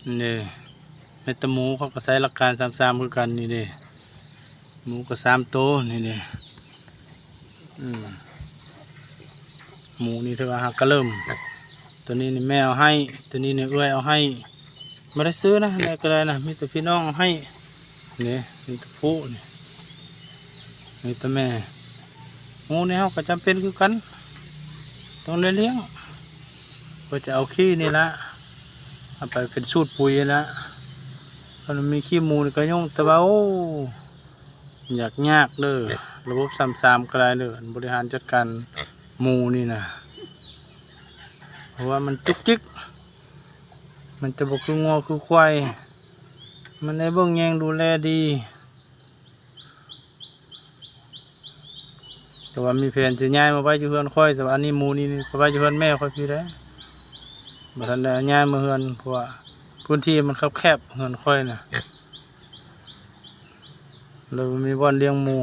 ນີ້ ແມ່ນແຕ່ໝູ ເຂົາກໍໃຊ້ຫຼັກການສາມສາມຄືກັນນີ້ເດ້. ໝູກໍສາມໂຕນີ້ເດ້. ອືມ ໝູນີ້ຖືວ່າຫາກະເລີ່ມ. ໂຕນີ້ນີ້ແມ່ເອົາໃຫ້ ໂຕນີ້ນີ້ເອື້ອຍເອົາໃຫ້. ບໍ່ໄດ້ຊື້ນະ ແນວໃດກໍໄດ້ນະ ມີແຕ່ພີ່ນ້ອງເອົາໃຫ້. ນີ້ ມີແຕ່ຜູ້ນີ້ ມີແຕ່ແມ່. ໝູນີ້ເຮົາກໍຈຳເປັນຄືກັນ ຕ້ອງໄດ້ລ້ຽງ. ເພື່ອຈະເອົາຂີ້ນີ້ລະ ເອົາໄປເປັນສູດປຸຍລະ. ຄັນມີຂີ້ໝູນີ້ກໍຫຍຸ້ງ ແຕ່ວ່າ ໂອ້ ຍາກ ຍາກເດີ. ລະບົບສາມສາມກໍໄດ້ເດີ ອັນບໍລິຫານຈັດການໝູນີ້ນະ ເພາະວ່າມັນຈຸກຈິກ. ມັນຈະບໍ່ຄືງົວຄືຄວາຍ ມັນໄດ້ເບິ່ງແຍງດູແລດີ. ແຕ່ວ່າມີແຜນຊິຍ້າຍມາໄວ້ຢູ່ເຮືອນຂ້ອຍ ແຕ່ວ່າອັນນີ້ໝູນີ້ຂ້ອຍໄວ້ຢູ່ເຮືອນແມ່ຂ້ອຍພີ້ແຫຼະ ບໍ່ທັນໄດ້ຍ້າຍມາເຮືອນ ເພາະວ່າພື້ນທີ່ມັນຄັບແຄບເຮືອນຂ້ອຍນະ ເລີຍບໍ່ມີບ່ອນລ້ຽງໝູ.